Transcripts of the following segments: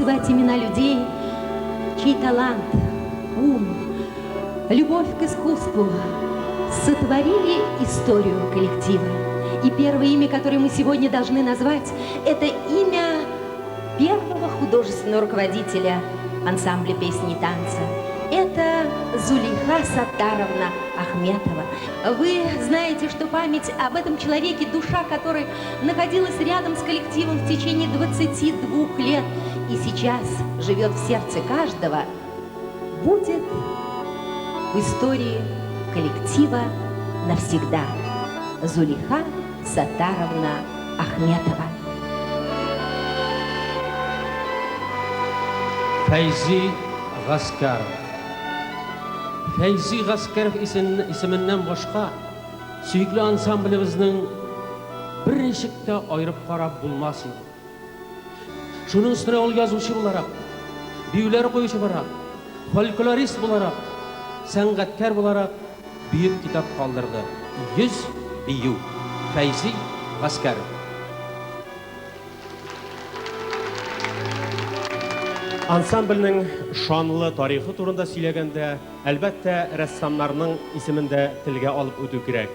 называть имена людей, чей талант, ум, любовь к искусству сотворили историю коллектива. И первое имя, которое мы сегодня должны назвать, это имя первого художественного руководителя ансамбля песни и танца. Это Зулейха Саттаровна Ахметова. Вы знаете, что память об этом человеке, душа которой находилась рядом с коллективом в течение 22 лет и сейчас живет в сердце каждого, будет в истории коллектива навсегда. Зулейха Саттаровна Ахметова. Фәйзи Гаскәров. Фәйзи Гаскәров исеменнән башка сөекле ансамблебезнең берничек тә аерып карап булмас иде. Шуның өстенә ул язучы буларак, биюләр куючы буларак, фольклорист буларак, сәнгатькәр буларак бөек китап калдырды. 100 бию. Фәйзи Гаскәров. Ансамбльнең шанлы тарихы турында сөйләгәндә, әлбәттә, рәссамнарның исемен дә телгә алып үтү кирәк.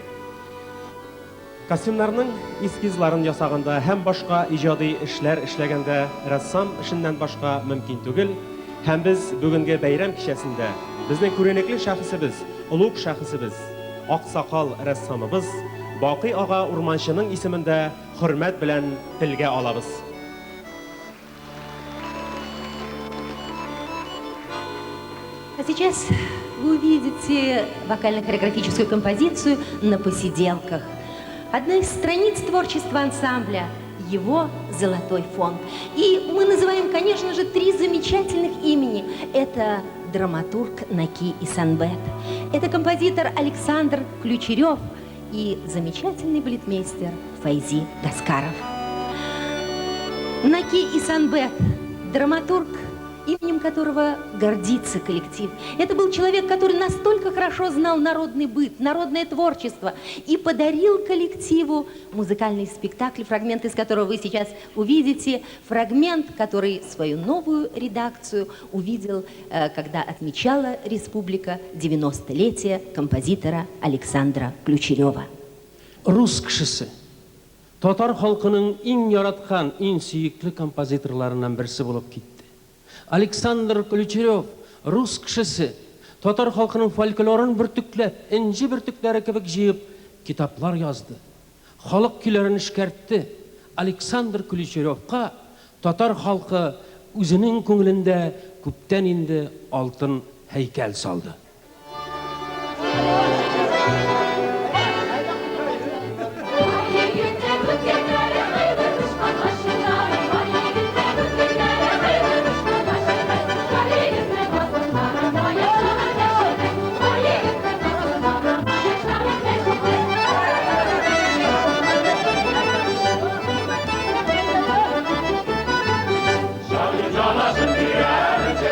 Костюмнарның эскизларын ясаганда һәм башка иҗади эшләр эшләгәндә рәссам эшеннән башка мөмкин түгел. Һәм без бүгенге бәйрәм кичәсендә безнең күренекле шәхесебез, олуг шәхесебез, аксакал рәссамыбыз Бакый ага Урманчының исемен дә хөрмәт белән телгә алабыз. А сейчас вы увидите вокально-хореографическую композицию «На посиделках». Одна из страниц творчества ансамбля – его золотой фонд. И мы называем, конечно же, три замечательных имени. Это драматург Наки Исанбет, это композитор Александр Ключерев и замечательный балетмейстер Файзи Гаскаров. Наки Исанбет, драматург, именем которого гордится коллектив. Это был человек, который настолько хорошо знал народный быт, народное творчество и подарил коллективу музыкальный спектакль, фрагмент из которого вы сейчас увидите, фрагмент, который свою новую редакцию увидел, когда отмечала республика 90-летие композитора Александра Ключерева. Рус кешесе, татар халкының иң яраткан, иң сөекле композиторларыннан берсе булып китте. Александр Ключерев, рус кешесе, татар халкының фольклорын бөртекләп, энҗе бөртекләре кебек җыеп, китаплар язды. Халык көйләрен эшкәртте. Александр Ключеревка татар халкы үзенең күңелендә күптән инде алтын һәйкәл салды. Җаным җанашым кияренче,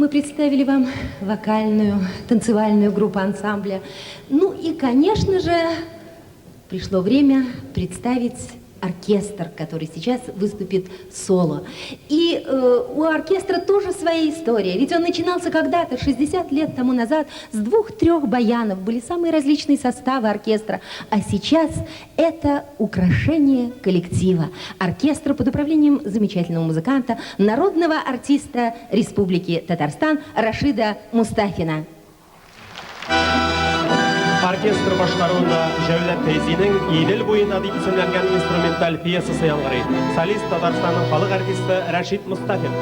Мы представили вам вокальную, танцевальную группу ансамбля. Ну и, конечно же, пришло время представить оркестр, который сейчас выступит соло. И у оркестра тоже своя история, ведь он начинался когда-то, 60 лет тому назад, с 2-3 баянов, были самые различные составы оркестра, а сейчас это украшение коллектива. Оркестр под управлением замечательного музыканта, народного артиста Республики Татарстан Рашида Мустафина. Оркестр башкаруында Җәүдәт Фәйзинең Идел буенда дип исемләнгән инструменталь пьесасы яңгырый. Солист Татарстанның халык артисты Рәшит Мустафин.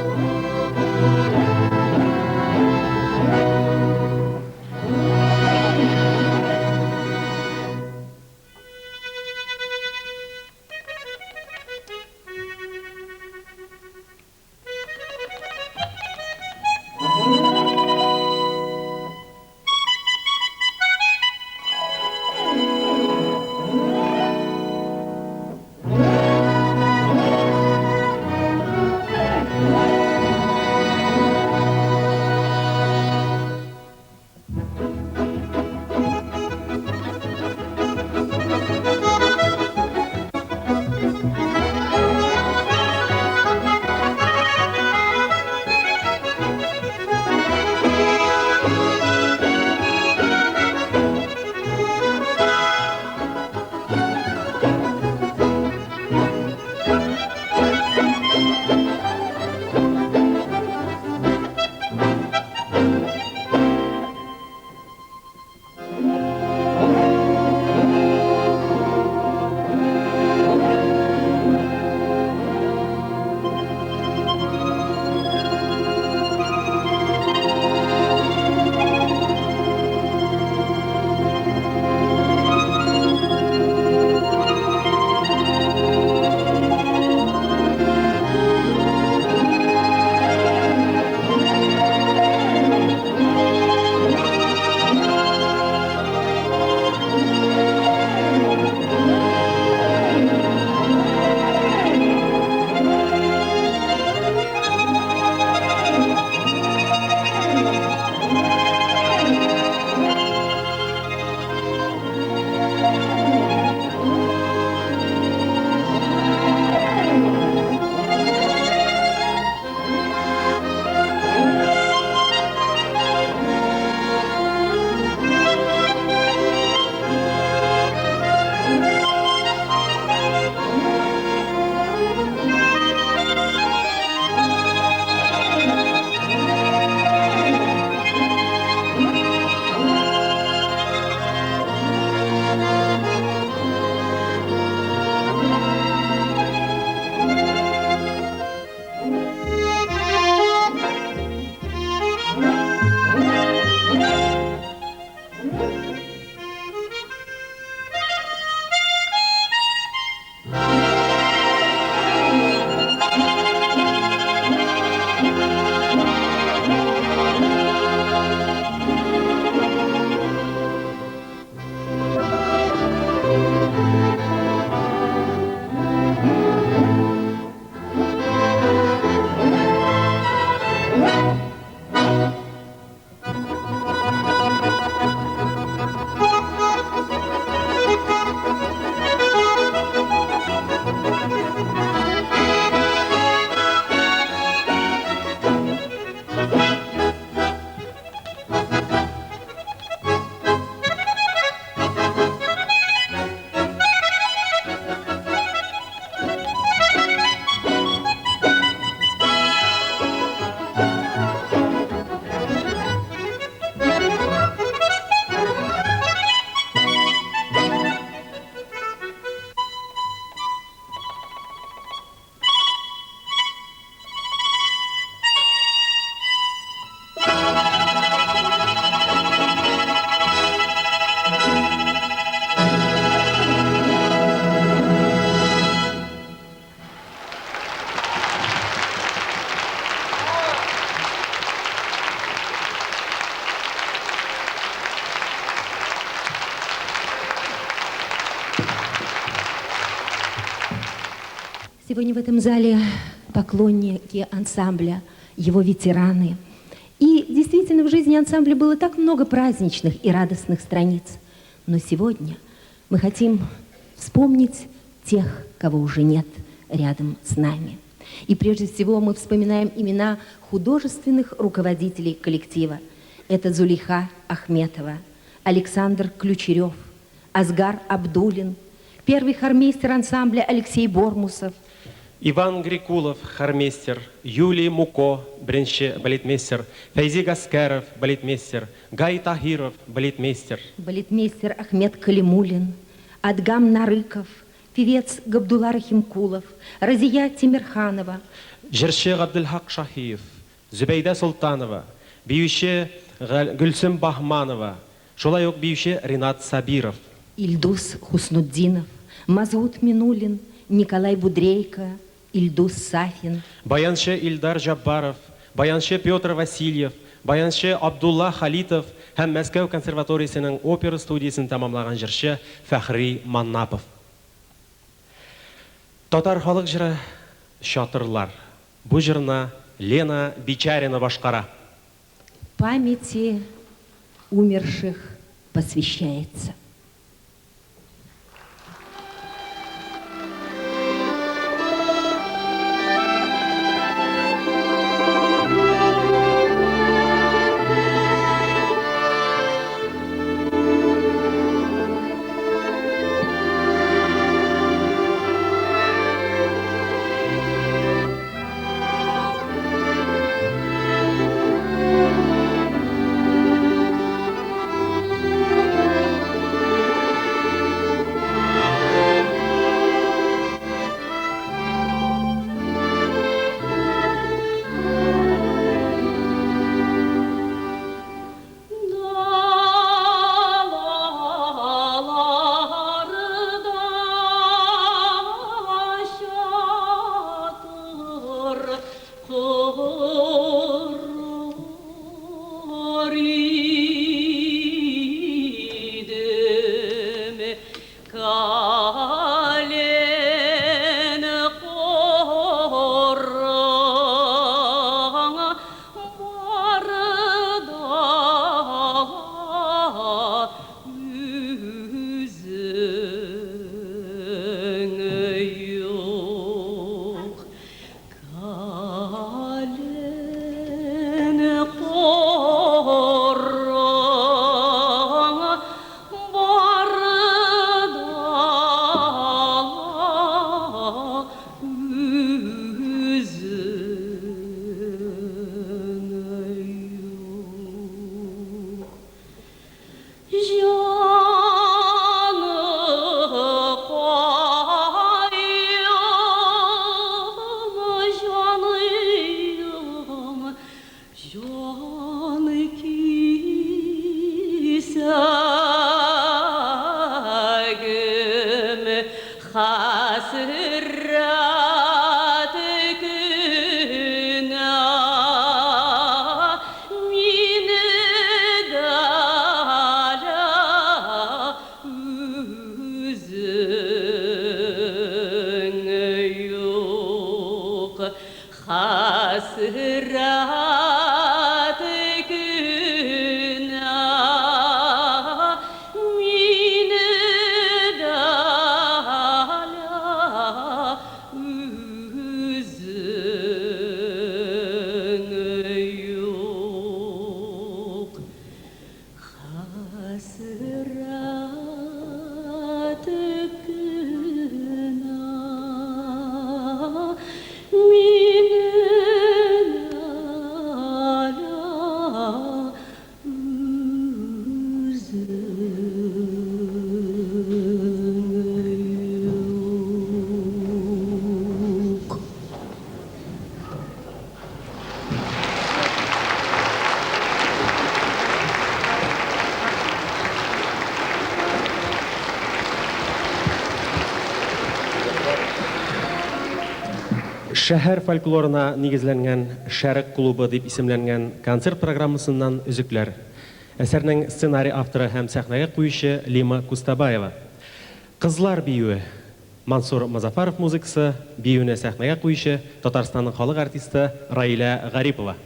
Сегодня в этом зале поклонники ансамбля, его ветераны и Действительно, в жизни ансамбля было так много праздничных и радостных страниц. Но сегодня мы хотим вспомнить тех, кого уже нет рядом с нами. И прежде всего мы вспоминаем имена художественных руководителей коллектива. Это Зулейха Ахметова, Александр Ключерев, Асгар Абдулин, первый хормейстер ансамбля Алексей Бормусов. Иван Грикулов, хормейстер, Юлий Муко, беренче балетмейстер, Фәйзи Гаскәров, балетмейстер, Гай Таһиров, балетмейстер. Балетмейстер Ахмед Калимуллин, Адгам Нарыков, певец Габдулла Рахимкулов, Разия Тимирханова. Җырчы Габделхак Шаһиев, Зөбәйдә Солтанова, биюче Гөлсем Баһманова, шулай ук биюче Ринат Сабиров. Илдус Хуснутдинов, Мазут Минуллин, Николай Будрейко, Илдус Сафин. Баянчы Илдар Җаббаров, баянчы Петр Васильев, баянчы Абдулла Халитов һәм Мәскәү консерваториясенең опера студиясен тәмамлаган җырчы Фәхри Маннапов. Татар халык җыры Чатырлар. Бу җырны Лена Бичарина башкара. Памяти умерших посвящается. Шәһәр фольклорына нигезләнгән Шәрык клубы дип исемләнгән концерт программасыннан өзекләр. Әсәрнең сценарий авторы һәм сәхнәгә куючы Лима Кустабаева. Кызлар биюе. Мансур Мозафаров музыкасы, биюне сәхнәгә куючы Татарстанның халык артисты Раилә Гарипова.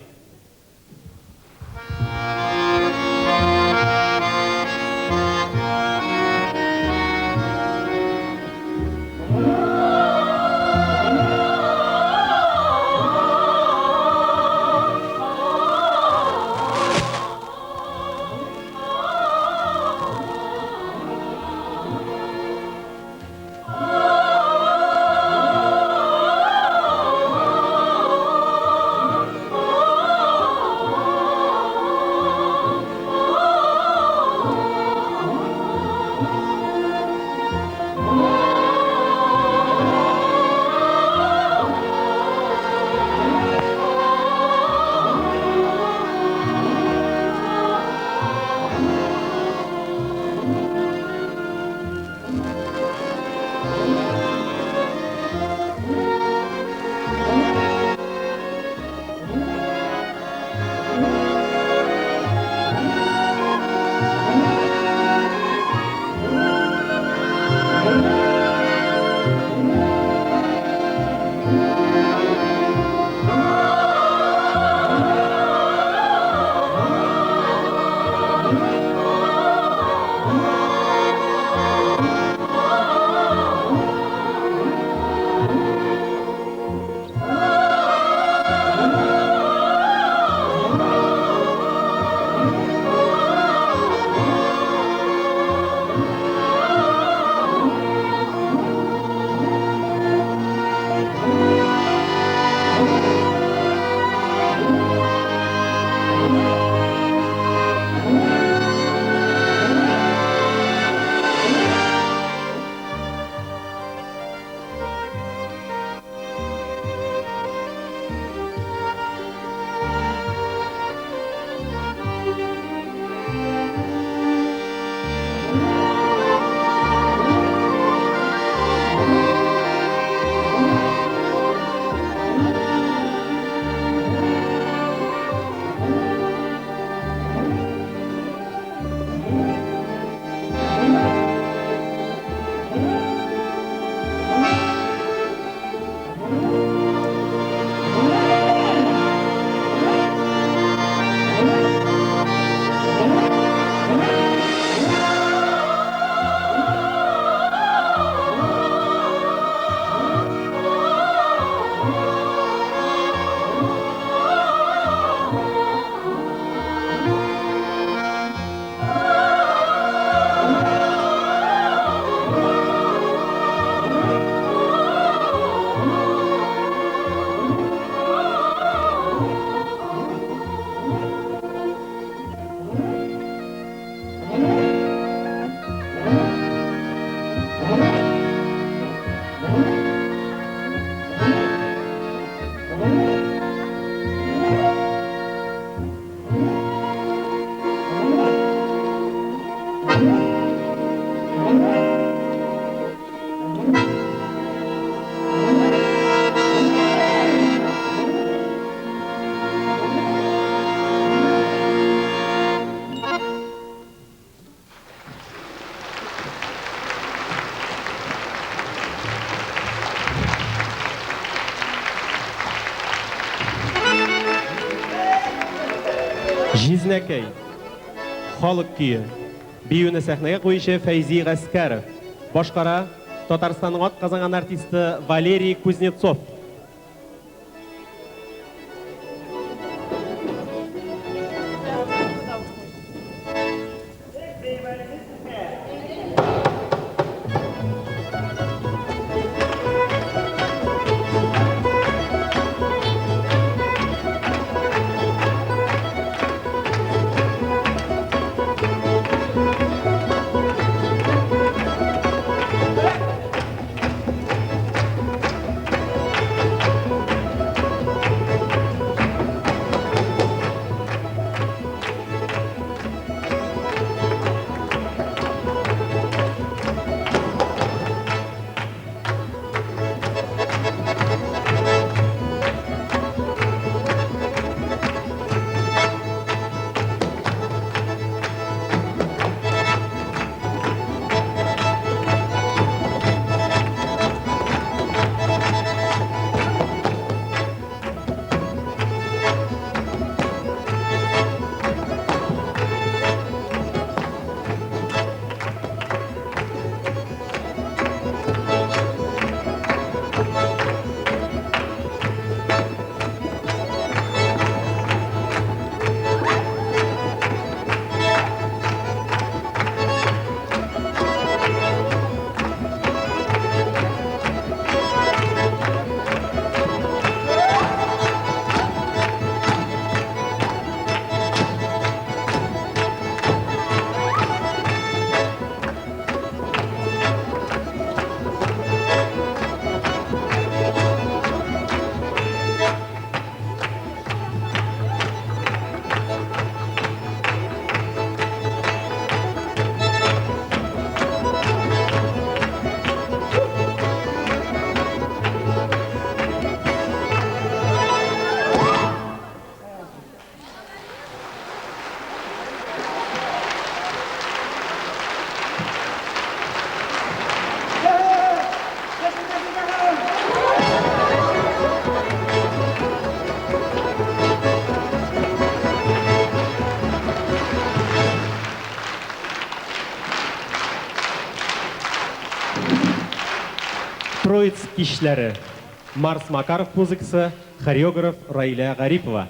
Җизнәкәй. Халык көе. Биюне сәхнәгә куючы Фәйзи Гаскәров. Башкара Татарстанның атказанган артисты Валерий Кузнецов. Троицк кичләре. Марс Макаров музыкасы, хореограф Раилә Гарипова.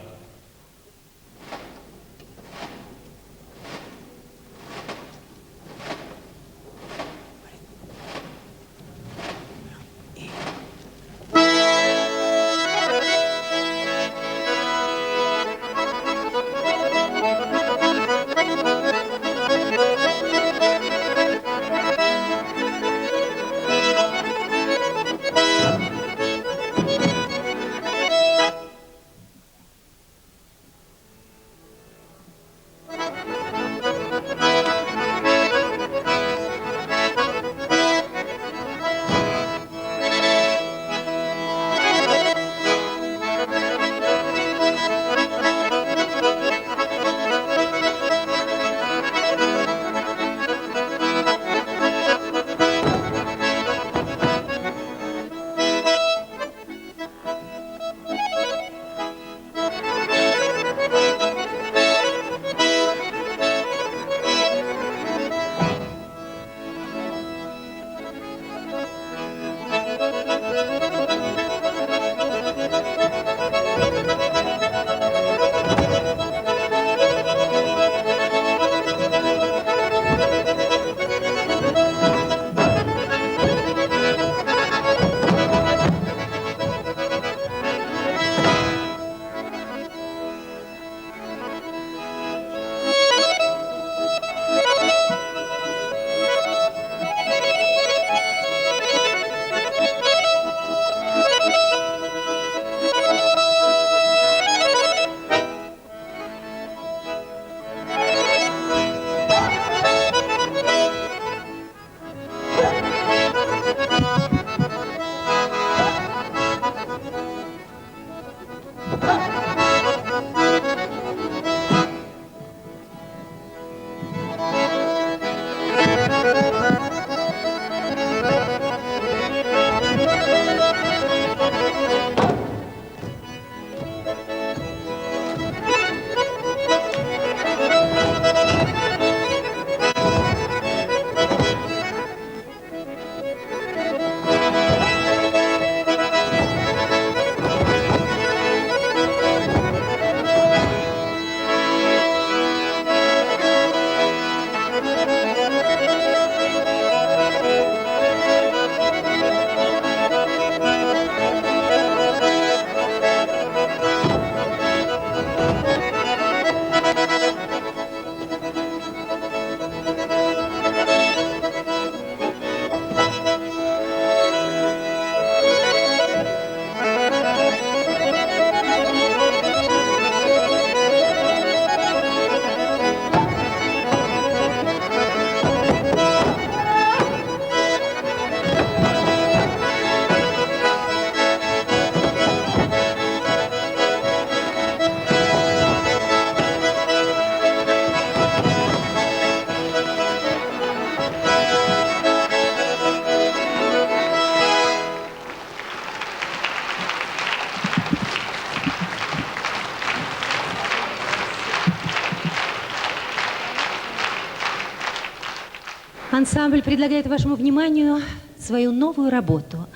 Ансамбль предлагает вашему вниманию свою новую работу.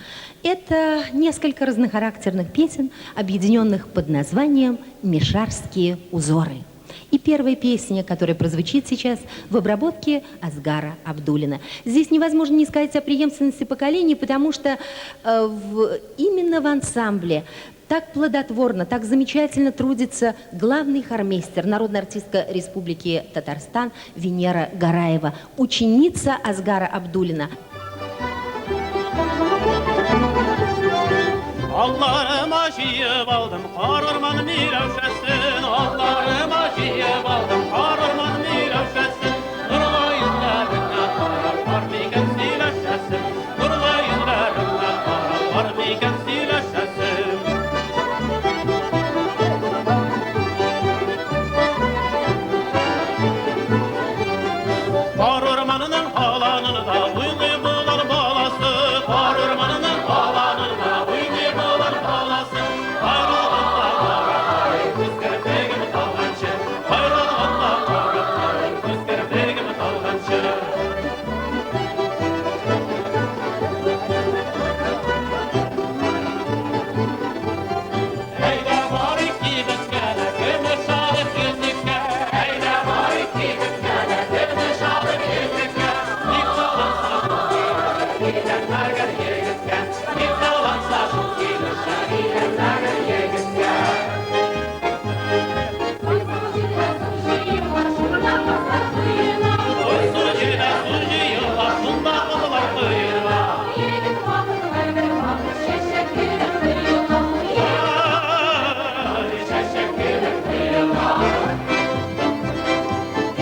Это несколько разнохарактерных песен, объединенных под названием «Мишарские узоры». И первая песня, которая прозвучит сейчас в обработке Асгара Абдуллина. Здесь невозможно не сказать о преемственности поколений, потому что именно в ансамбле так плодотворно, так замечательно трудится главный хормейстер, народная артистка Республики Татарстан Венера Гараева, ученица Асгара Абдуллина. Алларыма жиып алдым кар миләүшәсен, алларыма жиып алдым кар миләүшәсен. Нурлы йөзләреңә карап бар микән сөйләшәсем, нурлы йөзләреңә карап бар микән сөйләшәсем. Кар урманының аланында уйный болан баласы, кар урманының аланында уйный болан баласы. Кайрылганда кара кай, күз керпегем талганчы, кайрылганда чибәр егеткә. Бик салынса шул килешә өйләнмәгән егеткә. Ой, су җирдә су җыела, шунда кызлар коела. Ай, чәчәк кебек тоела.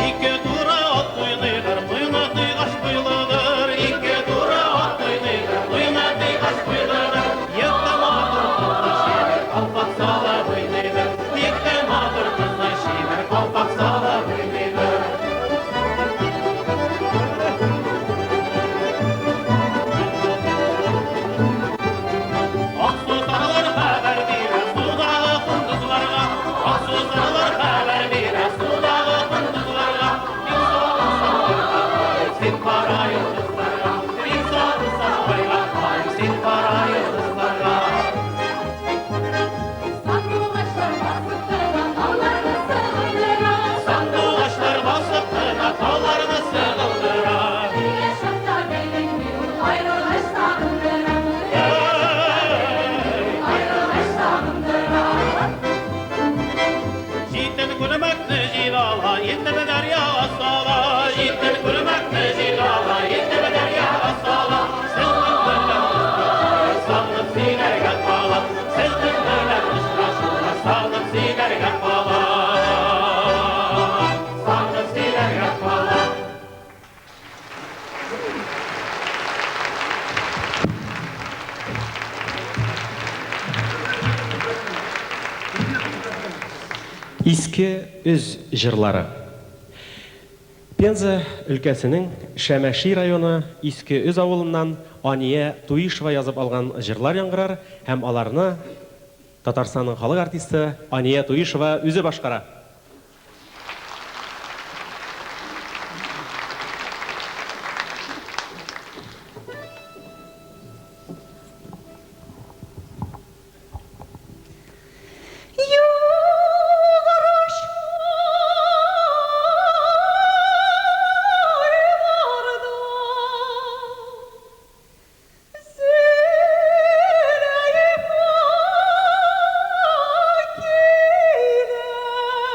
Ике туры ат уйныйдыр, туйны тыйгач туйлыдыр. Ике туры ат уйныйдыр, туйны тыйгач туйлыдыр. Егет матур кызны чибәр, калфак салып уйныйдыр. Егет матур кызны чибәр, калфак салып уйныйдыр. Аксу сарылар хәбәр бирә судагы кондызларга. Аксу сарылар хәбәр бирә судагы кондызларга. Бик салынсаң айга карыйм син кара йолдызларга. Бик салынсаң айга карыйм син кара йолдызларга. Сандугачлар басып тора, талларны сыгылдыра. Җитен күлмәкне җил ала, илтеп дәрьяга сала. Җитен күлмәкне җил ала, илтеп дәрьяга сала. Сезнең белән очрашулар сагынып сөйләргә кала. Сезнең белән очрашулар сагынып сөйләргә кала. Сагынып сөйләргә кала. Иске Өз җырлары. Пенза өлкәсенең Шәмәши районы Иске Өз авылыннан Ания Туишева язып алган җырлар яңгырар һәм аларны Татарстанның халык артисты Ания Туишева үзе башкара. Зөләйха килә.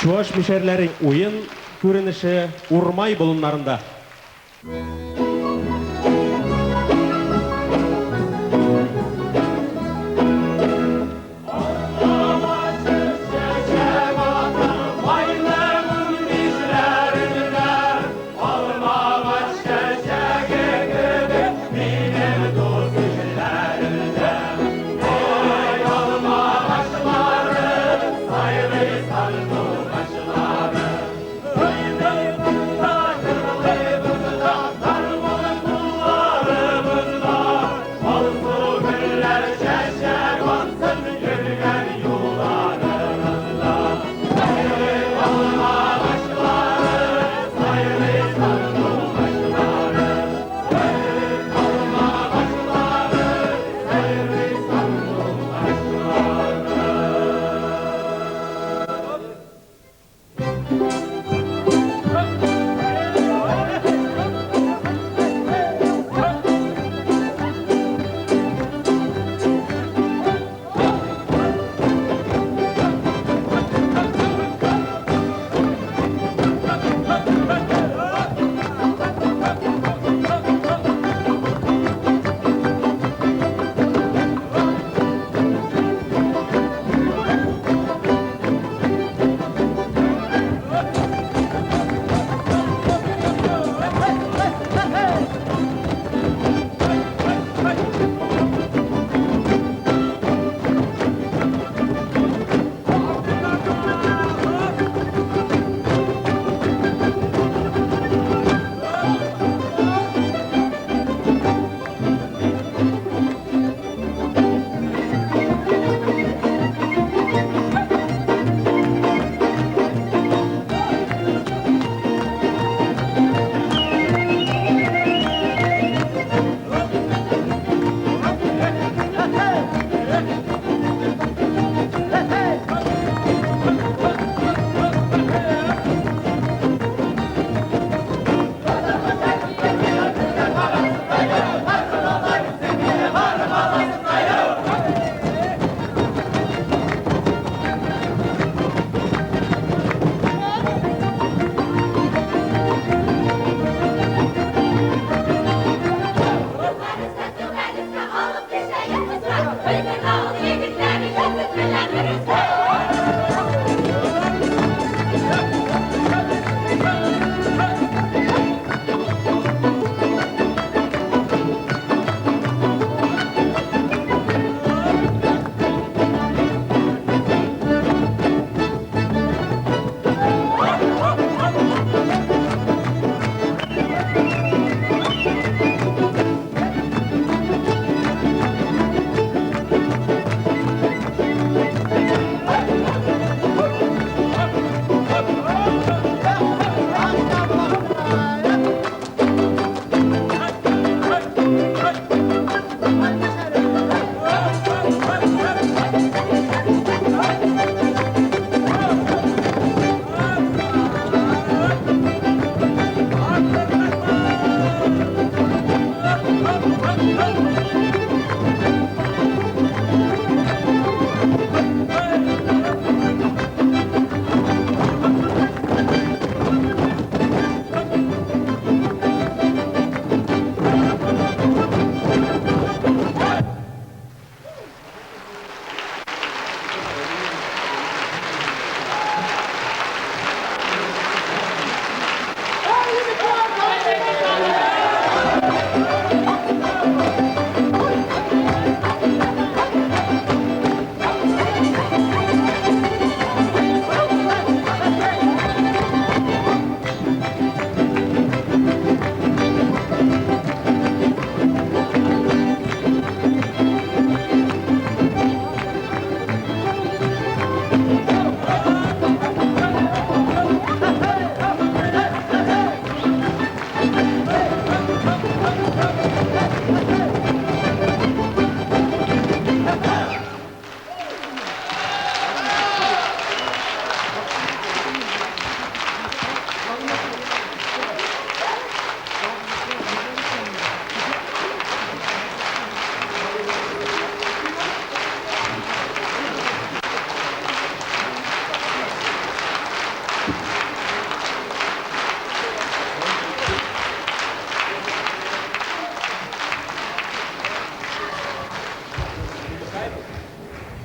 Чуаш мишәрләре уен күренеше Урмай болыннарында. Hey,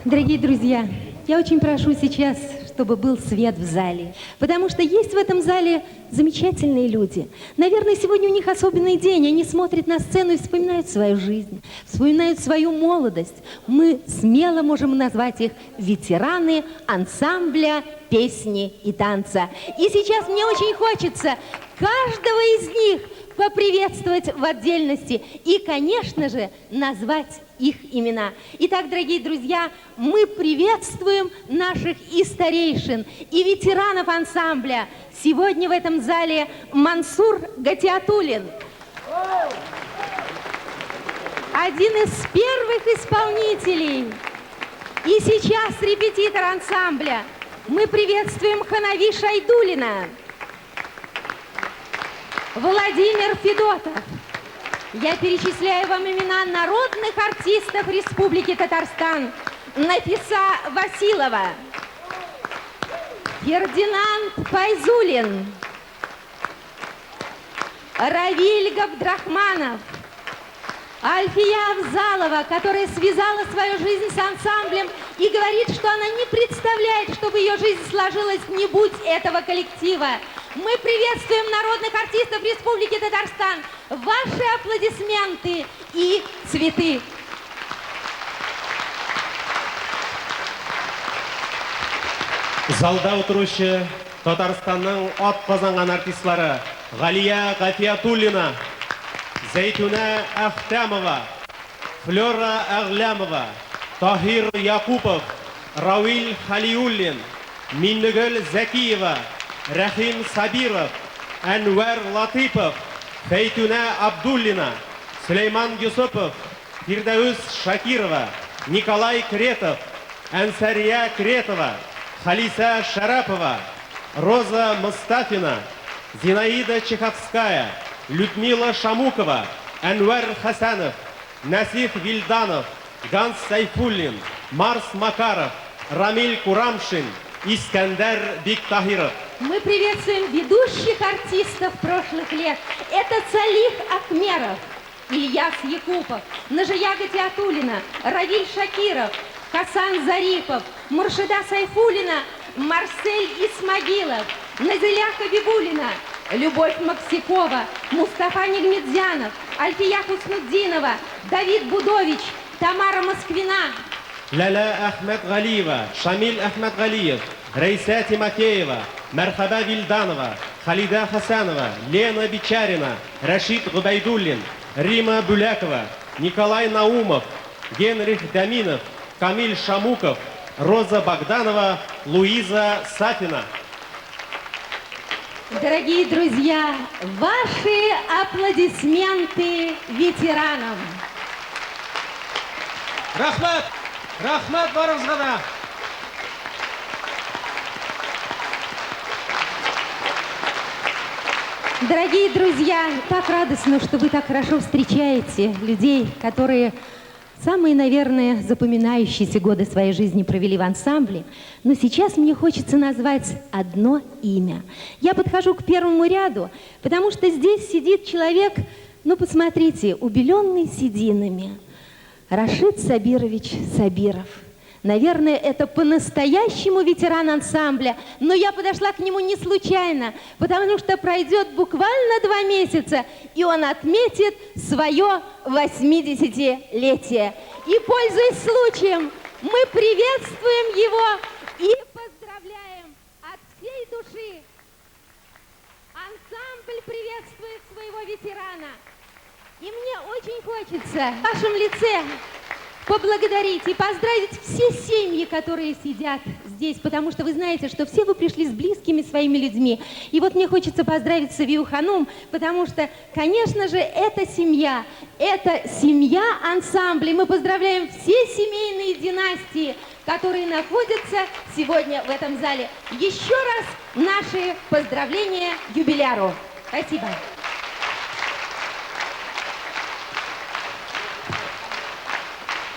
Дорогие друзья, я очень прошу сейчас, чтобы был свет в зале, потому что есть в этом зале замечательные люди. Наверное, сегодня у них особенный день. Они смотрят на сцену и вспоминают свою жизнь, вспоминают свою молодость. Мы смело можем назвать их ветераны ансамбля песни и танца. И сейчас мне очень хочется каждого из них поприветствовать в отдельности и, конечно же, назвать их имена. Итак, дорогие друзья, мы приветствуем наших и старейшин, и ветеранов ансамбля. Сегодня в этом зале Мансур Гатиатуллин, один из первых исполнителей и сейчас репетитор ансамбля. Мы приветствуем Ханави Шайдуллина, Владимир Федотов. Я перечисляю вам имена народных артистов Республики Татарстан. Нафиса Василова, Фердинанд Файзулин, Равиль Габдрахманов, Альфия Авзалова, которая связала свою жизнь с ансамблем и говорит, что она не представляет, чтобы ее жизнь сложилась, не будь этого коллектива. Мы приветствуем народных артистов Республики Татарстан. Ваши аплодисменты и цветы. Залда утыручы Татарстанның атказанган артистлары Галия Гафиятуллина, Зәйтүнә Әхтәмова, Флера Әгъләмова, Таһир Якупов, Равил Халиуллин, Миннегөл Зәкиева, Рәхим Сабиров, Әнвәр Латыпов, Фәйтүнә Абдуллина, Сөләйман Йосыпов, Фирдәүс Шакирова, Николай Кретов, Әнсәрия Кретова, Халисә Шәрәпова, Роза Мостафина, Зинаида Чеховская, Людмила Шамукова, Әнвәр Хәсәнов, Нәсих Вилданов, Ганс Сәйфуллин, Марс Макаров, Рамиль Курамшин, Искәндәр Биктаһиров. Мы приветствуем ведущих артистов прошлых лет. Это Салих Ахмеров, Ильяс Якупов, Нажия Гатиатуллина, Равиль Шакиров, Хасан Зарипов, Муршида Сайфуллина, Марсель Исмагилов, Назиля Хабибуллина, Любовь Максикова, Мустафа Нигметзянов, Альфия Хуснутдинова, Давид Будович, Тамара Москвина. Ләлә Әхмәтгалиева, Шамил Әхмәтгалиев, Рәйсә Тимофеева, Мәрхәбә Вилданова, Халидә Хәсәнова, Лена Бичарина, Рәшит Гобәйдуллин, Рима Бүләкова, Николай Наумов, Генрих Дәминов, Камил Шамуков, Роза Богданова, Луиза Сафина. Дорогие друзья, ваши аплодисменты ветеранам. Рәхмәт! Рәхмәт барыгызга да! Дорогие друзья, так радостно, что вы так хорошо встречаете людей, которые самые, наверное, запоминающиеся годы своей жизни провели в ансамбле. Но сейчас мне хочется назвать одно имя. Я подхожу к первому ряду, потому что здесь сидит человек, ну, посмотрите, убеленный сединами. Рашид Сабирович Сабиров. Наверное, это по-настоящему ветеран ансамбля, но я подошла к нему не случайно, потому что пройдет буквально 2 месяца, и он отметит свое 80-летие. И, пользуясь случаем, мы приветствуем его и поздравляем от всей души. Ансамбль приветствует своего ветерана. И мне очень хочется в вашем лице поблагодарить и поздравить все семьи, которые сидят здесь, потому что вы знаете, что все вы пришли с близкими своими людьми. И вот мне хочется поздравить Савию Ханум, потому что, конечно же, это семья ансамбля. Мы поздравляем все семейные династии, которые находятся сегодня в этом зале. Еще раз наши поздравления юбиляру. Спасибо.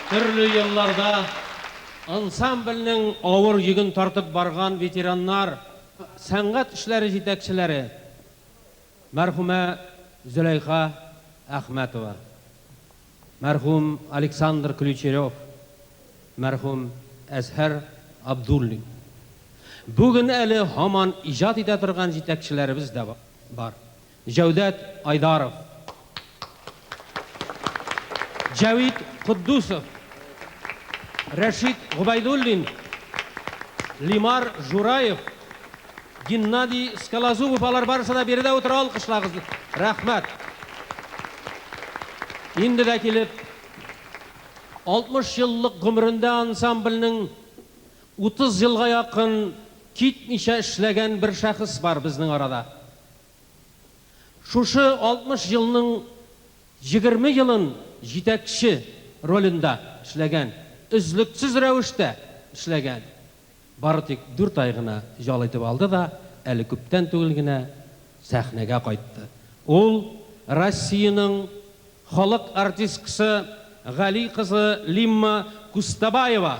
Төрле елларда ансамбльнең авыр йөген тартып барган ветераннар, сәнгать эшләре җитәкчеләре мәрхүмә Зөләйха Әхмәтова, мәрхүм Александр Ключерев, мәрхүм Әзһәр Абдуллин. Бүген әле һаман иҗат итә торган җитәкчеләребез дә бар. Җәүдәт Айдаров. Җәвит Котдусов. Рәшит Гобәйдуллин. Лимар Жураев. Геннадий Скалозубов, алар барысы да биредә утыра, алкышлагыз. Рәхмәт. Инде дә килеп, 60 еллык гомерендә ансамбльнең 30 елга якын китмичә эшләгән бер шәхес бар безнең арада. Шушы 60 елның 20 елын җитәкче ролендә эшләгән, өзлексез рәвештә эшләгән. Бары тик дүрт ай гына ял итеп алды да, әле күптән түгел генә сәхнәгә кайтты. Ул, Россиянең халык артисткасы Гали кызы Лимма Кустабаева.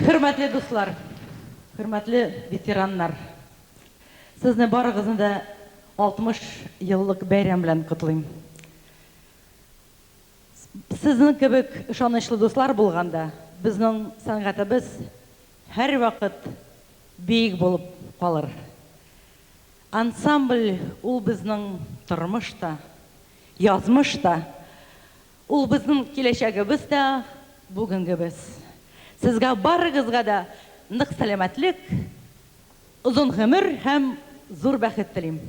Хөрмәтле дуслар, хөрмәтле ветераннар, сезне барыгызны да 60 еллык бәйрәм белән котлыйм. Сезнең кебек ышанычлы дуслар булганда, безнең сәнгатебез һәрвакыт биек булып калыр. Ансамбль ул безнең тормыш та, язмыш та, ул безнең киләчәгебез дә, бүгенгебез. Сезгә барыгызга да нык сәламәтлек, озын гомер һәм зур бәхет телим.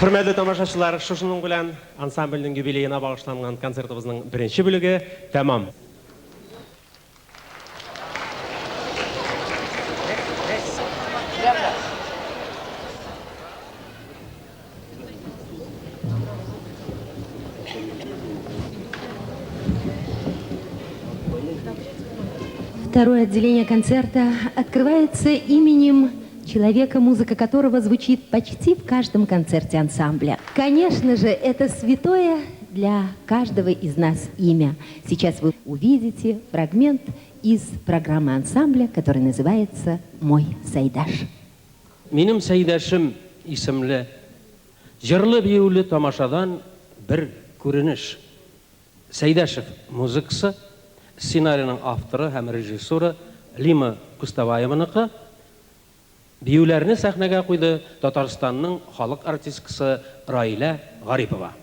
Хөрмәтле тамашачылар, шушының белән ансамбльнең юбилеена багышланган концертыбызның беренче бүлеге тәмам. Второе отделение концерта открывается именем человека, музыка которого звучит почти в каждом концерте ансамбля. Конечно же, это святое для каждого из нас имя. Сейчас вы увидите фрагмент из программы ансамбля, который называется «Мой Сайдаш». Минем Сәйдәшем исемле җырлы-биюле тамашадан бер күренеш. Сәйдәшев музыкасы, сценарийның авторы һәм режиссеры Лима Кустабаеваныкы. Биюләрне сәхнәгә куйды Татарстанның халык артисткасы Раилә Гарипова.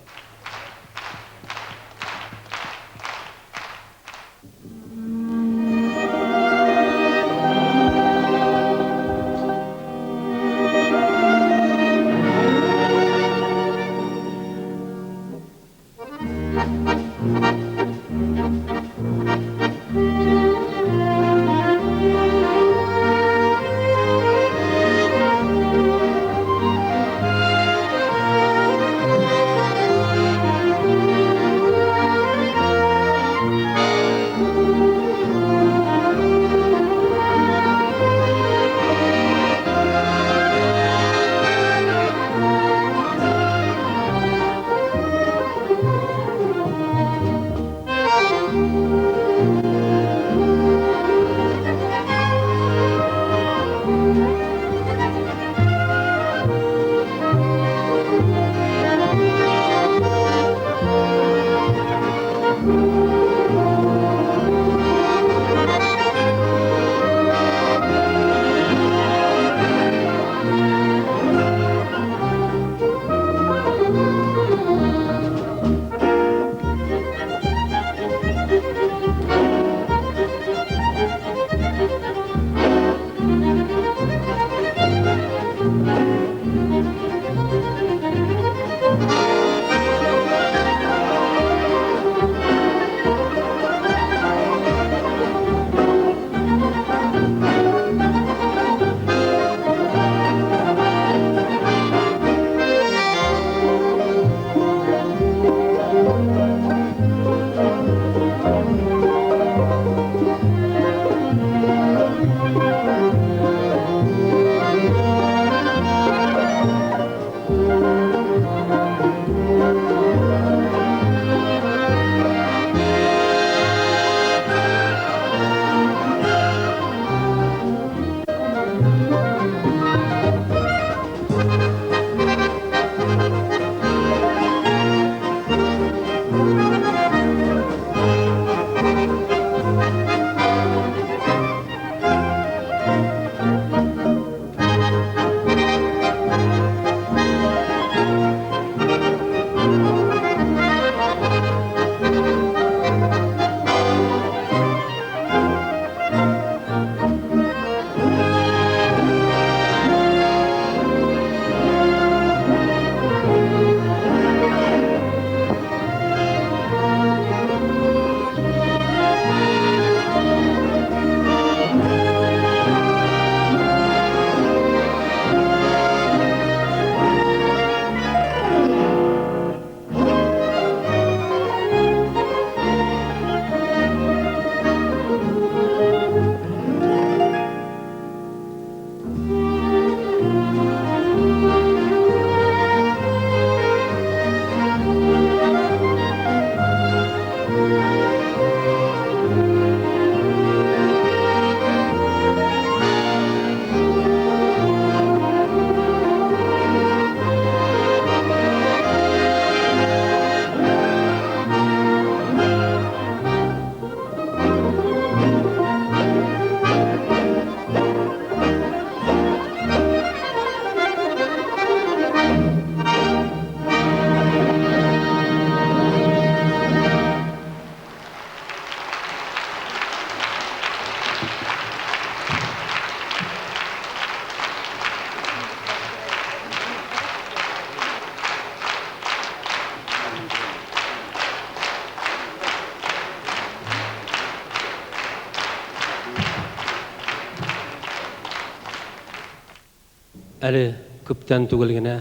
Әле күптән түгел генә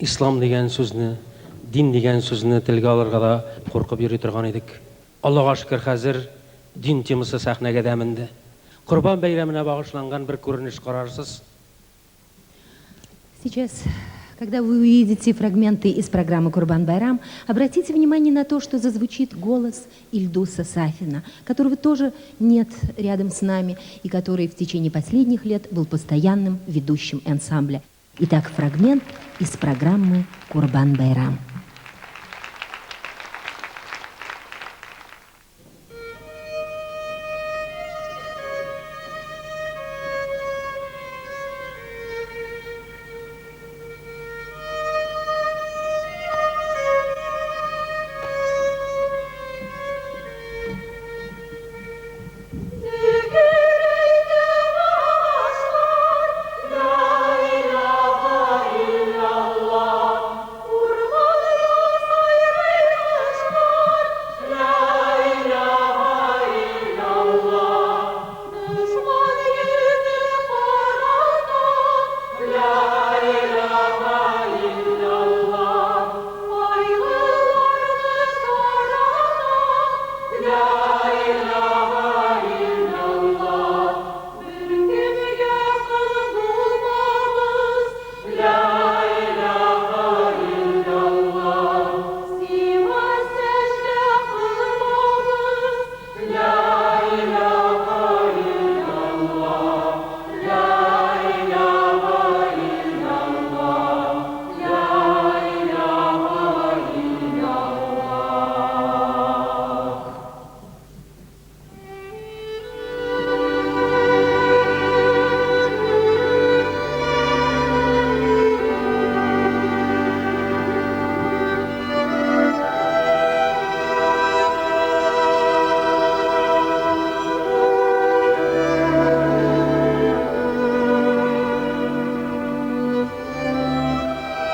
ислам дигән сүзне, дин дигән сүзне телгә алырга да куркып йөри торган идек. Аллага шөкер, хәзер дин темасы сәхнәгә дә менде. Корбан бәйрәменә багышланган бер күренеш карарсыз. Сейчас, когда вы увидите фрагменты из программы «Курбан Байрам», обратите внимание на то, что зазвучит голос Ильдуса Сафина, которого тоже нет рядом с нами и который в течение последних лет был постоянным ведущим ансамбля. Итак, фрагмент из программы «Курбан Байрам».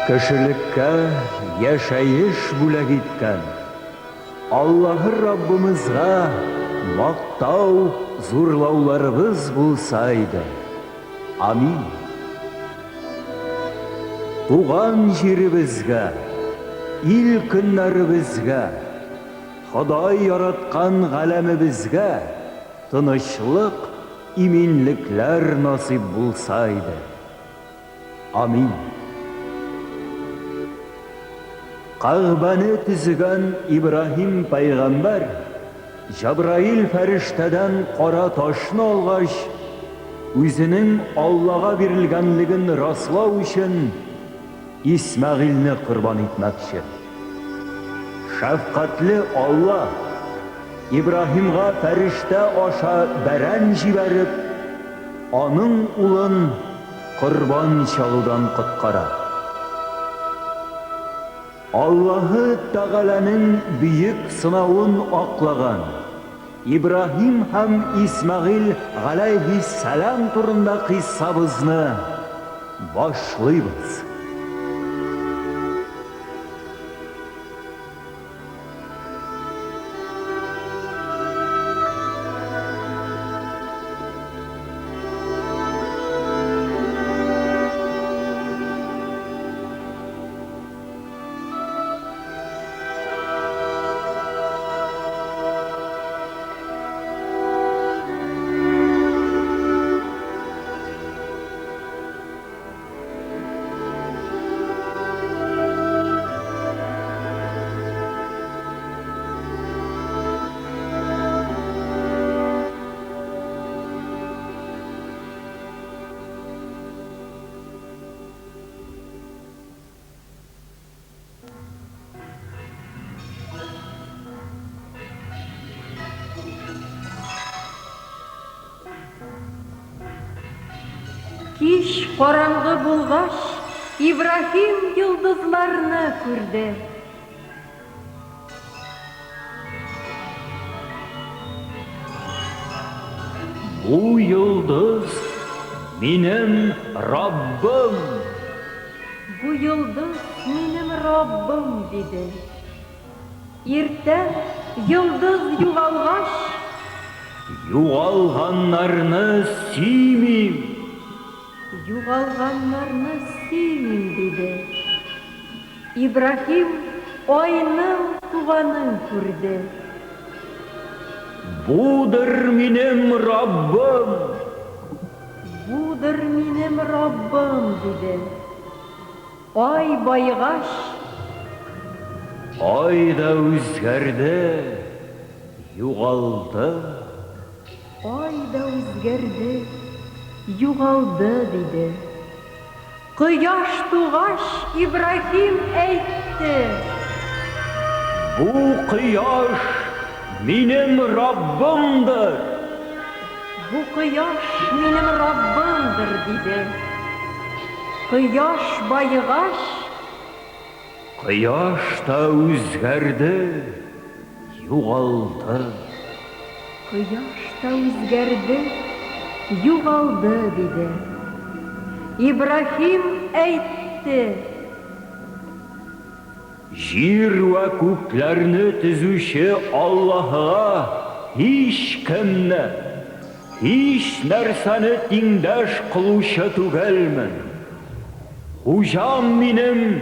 Кешелеккә яшәеш бүләк иткән Аллаһы Раббымызга мактау, зурлауларыбыз булса иде. Амин. Туган җиребезгә, ил-көннәребезгә, Ходай яраткан галәмебезгә тынычлык, иминлекләр насыйп булса иде. Амин. Кәгъбәне төзегән Ибраһим пәйгамбәр Җәбраил фәрештәдән кара ташны алгач, үзенең Аллага бирелгәнлеген раслау өчен Исмәгыйльне корбан итмәкче. Шәфкатьле Алла Ибраһимга фәрештә аша бәрән җибәреп, аның улын корбан чалудан коткара. Аллаһы Тәгаләнең бөек сынавын аклаган Ибраһим һәм Исмәгыйль галәйһиссәлам турында кыйссабызны башлыйбыз. Кич караңгы булгач, Ибраһим йолдызларны күрде. Бу йолдыз минем Раббым! Бу йолдыз минем Раббым, диде. Иртән йолдыз югалгач. Югалганнарны сөймим. Югалганнарны сөймим, диде. Ибраһим айның туганын күрде. Будыр минем Раббым! Будыр минем Раббым, диде. Ай баегач. Ай да үзгәрде, югалды. Ай да үзгәрде, югалды, диде. Кояш тугач, Ибраһим әйтте. Бу кояш минем Раббымдыр! Бу кояш минем Раббымдыр, диде. Кояш баегач. Кояш та үзгәрде, югалды. Кояш та үзгәрде, югалды, диде. Ибраһим әйтте. Җир вә күкләрне төзүче Аллаһыга һичкемне, һичнәрсәне тиңдәш кылучы түгелмен. Хуҗам минем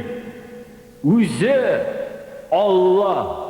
үзе Аллаһ.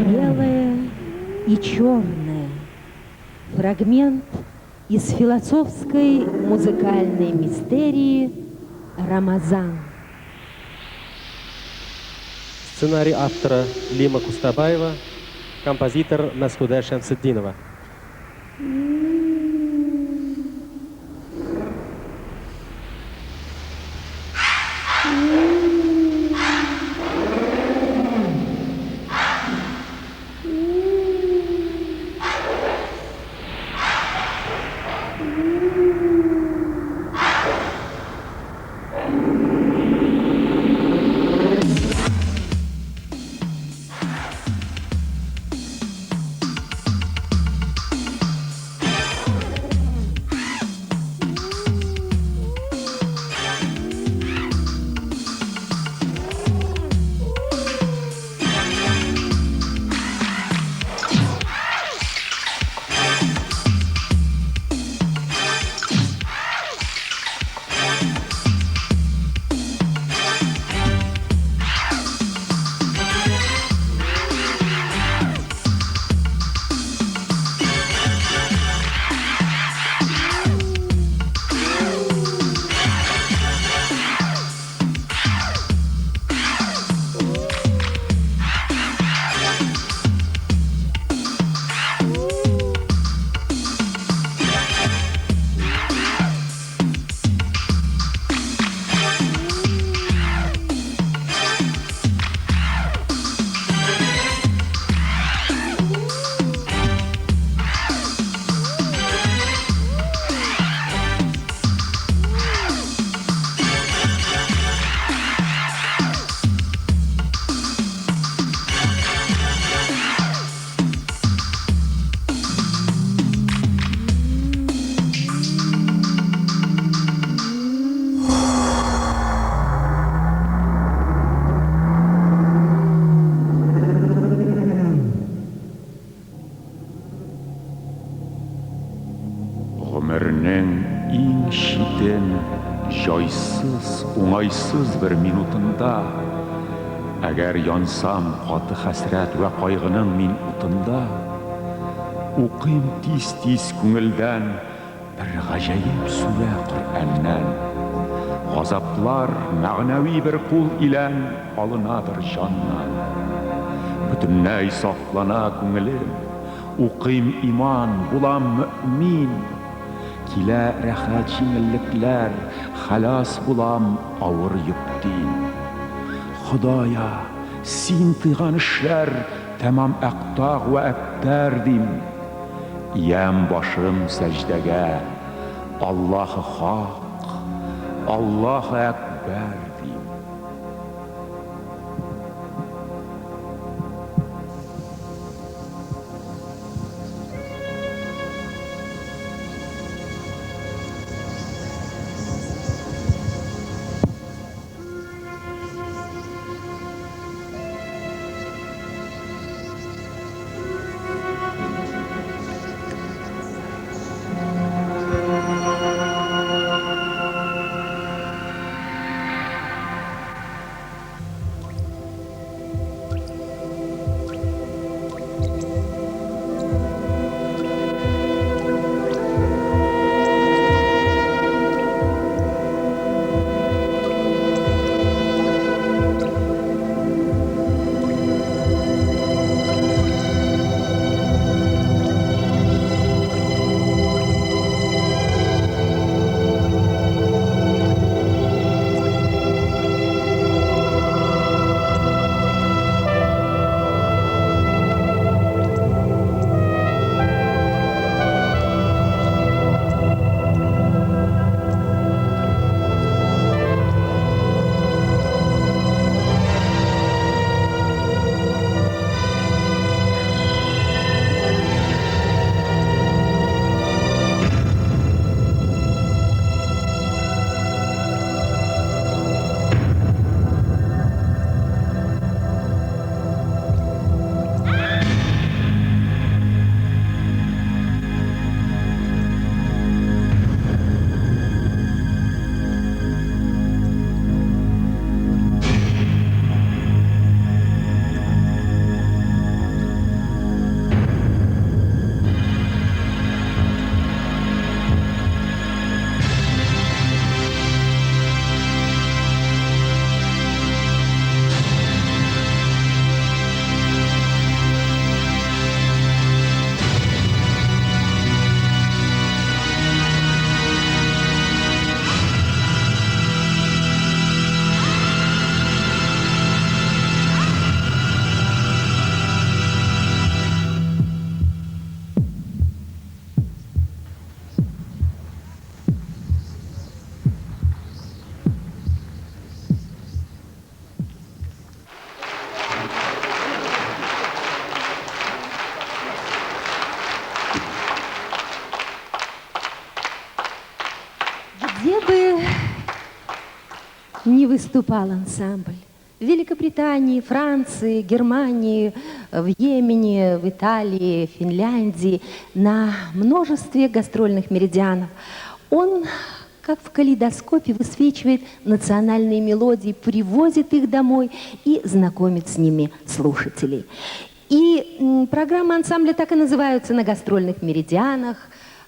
Белое и черное. Фрагмент из философской музыкальной мистерии «Рамазан». Сценарий авторы Лима Кустабаева, композитор Мәсхүдә Шәмсетдинова. уңайсыз бер минутында, Әгәр янсам каты хәсрәт вә кайгының мин утында, Укыйм тиз-тиз күңелдән бер гаҗәеп сүрә Коръәннән. Газаплар мәгънәви бер кул илән алынадыр җаннан. Бөтенләй сафлана күңелем, укыйм иман, булам мөэмин. Килә рәхәт җиңеллекләр, хәлас булам авыр йөктин. Ходая, син тыйган эшләр тәмам әктаг вә әбтәр, дим. Иям башым сәҗдәгә, Аллаһы хак, Аллаһы әкбәр, дим. Где бы ни выступал ансамбль, в Великобритании, Франции, Германии, в Йемене, в Италии, Финляндии, на множестве гастрольных меридианов, он, как в калейдоскопе, высвечивает национальные мелодии, привозит их домой и знакомит с ними слушателей. И программы ансамбля так и называются: «На гастрольных меридианах»,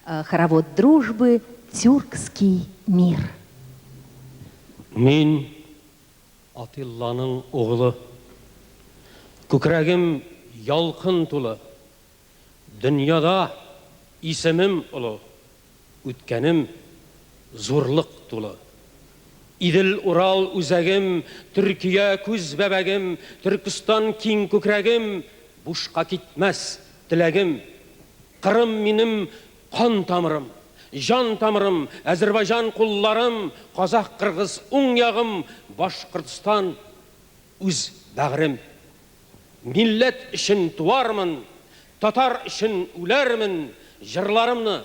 «Хоровод дружбы», «Тюркский мир». Мин Атилланың углы. Күкрәгем ялкын тулы. Дөньяда исемем олы. Үткәнем зурлык тулы. Идел Урал үзәгем, Төркия күз бәбәгем, Төркестан киң күкрәгем, бушка китмәс теләгем. Кырым минем кан тамырым, җан тамырым, Әзербайҗан кулларым, Казах, кыргыз уң ягым, Башкортстан үз бәгърем. Милләт өчен туармын, татар өчен үләрмен, җырларымны,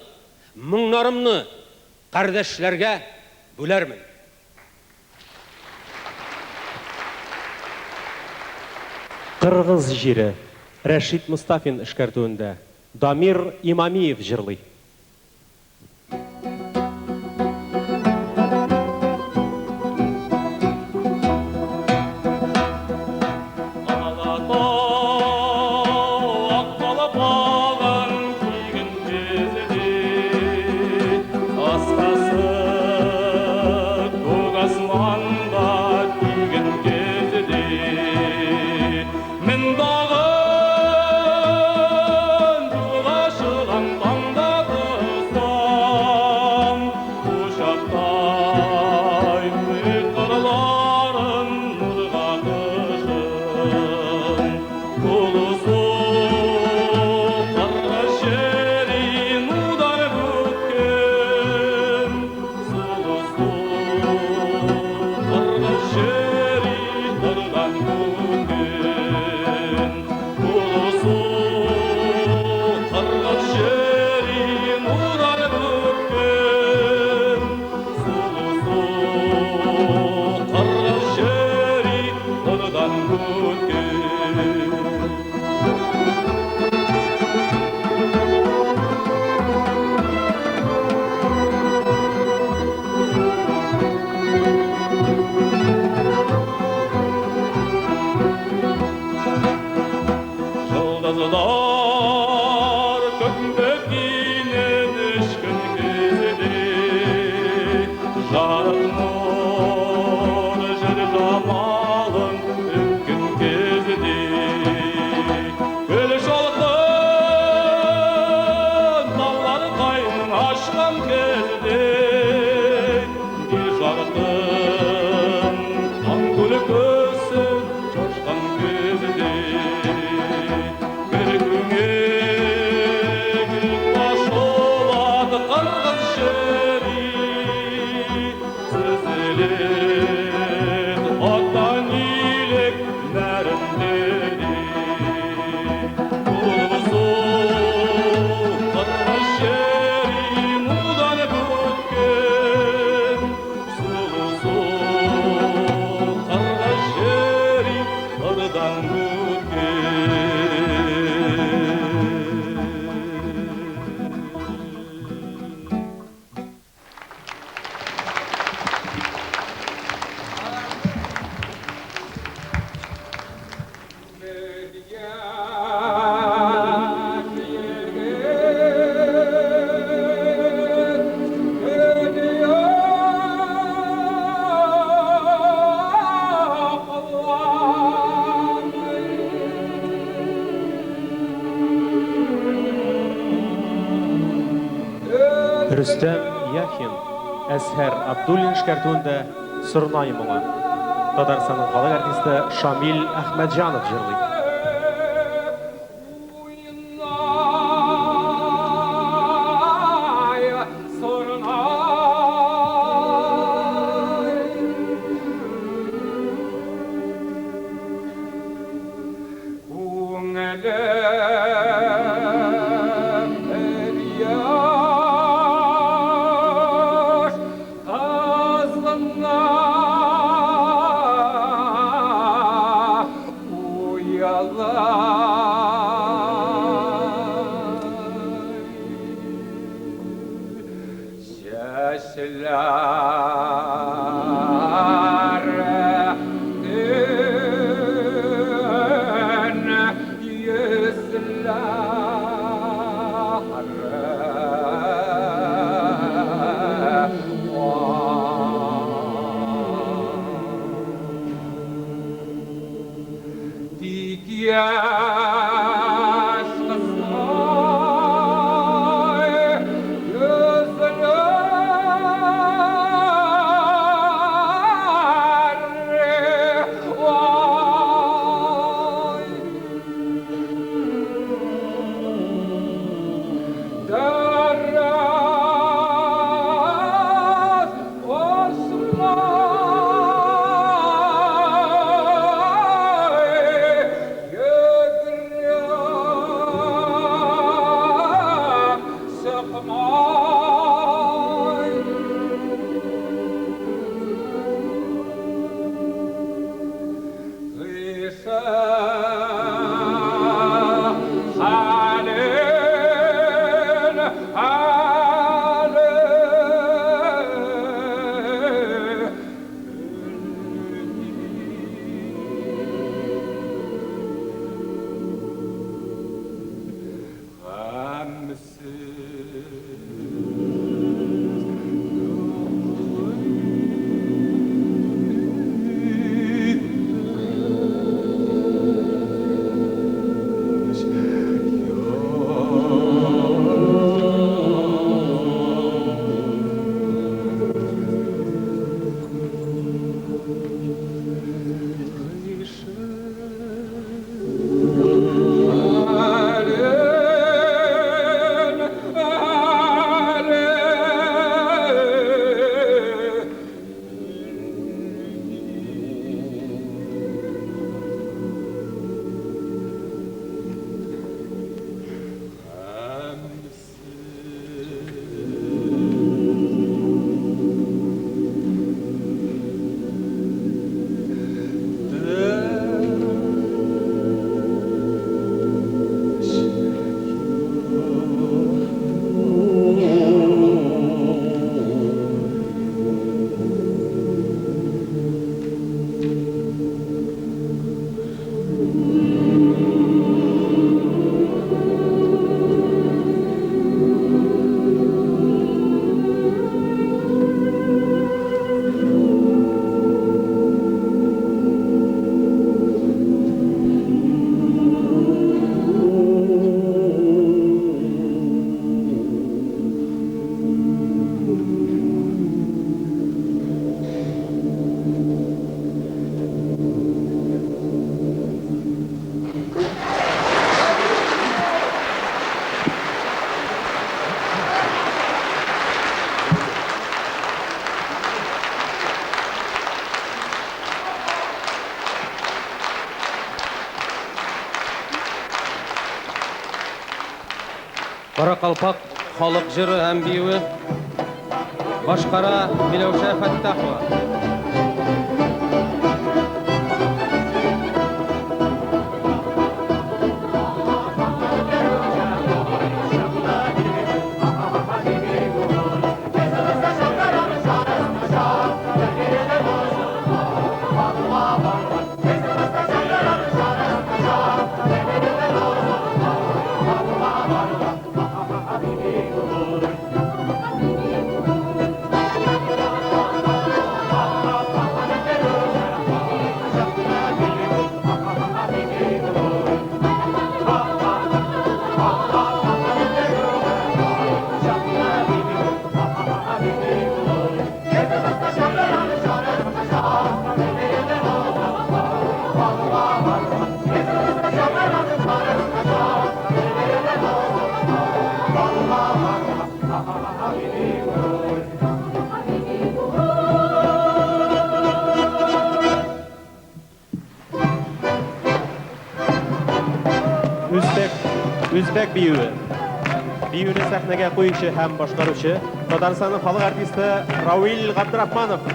моңнарымны кардәшләргә бүләрмен. Кыргыз җире, Рәшит Мостафин эшкәртүендә, Дамир Имамиев җырлый. Рөстәм Яхин, Әзһәр Абдуллин эшкәртүендә Сорнай моңы. Татарстанның халык артисты Шамил Әхмәтҗанов җырлый. Каракалпак халык җыры һәм биюе башкара Миләүшә Фәттахова. Үзбәк биюе. Биюне сәхнәгә куючы һәм башкаручы Татарстанның халык артисты Равил Габдрахманов.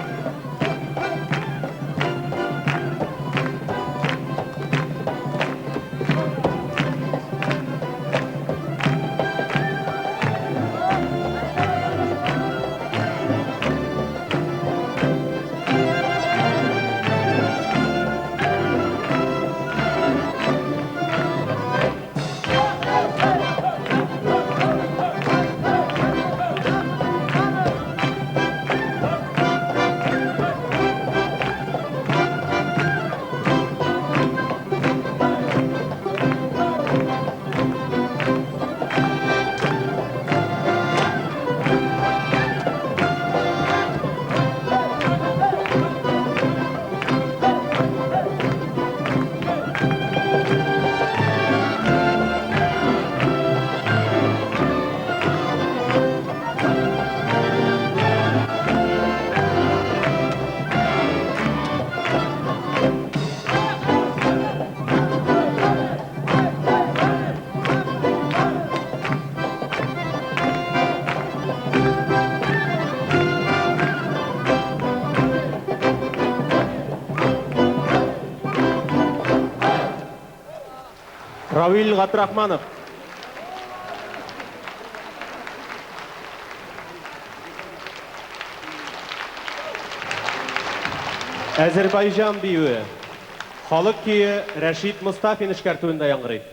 Равил Габдрахманов. Әзербайҗан биюе. Халык көе Рәшит Мостафин эшкәртүендә яңгырый.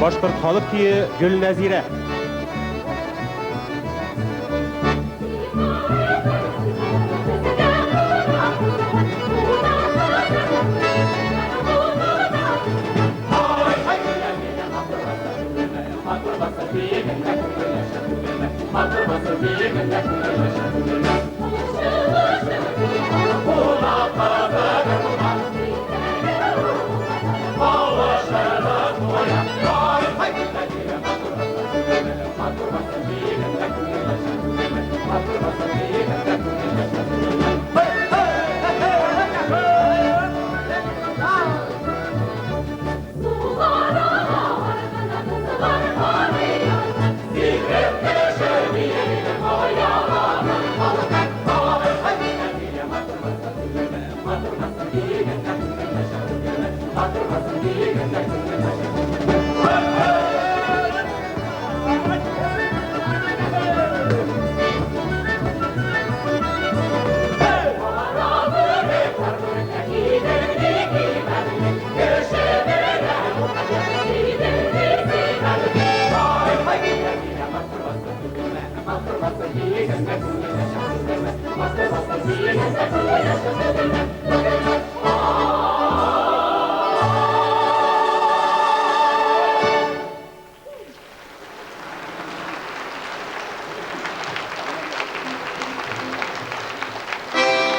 Башкорт халык көе Гөлнәзирә.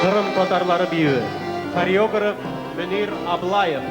Кырым татарлары биюе. Хореограф Мөнир Аблаев.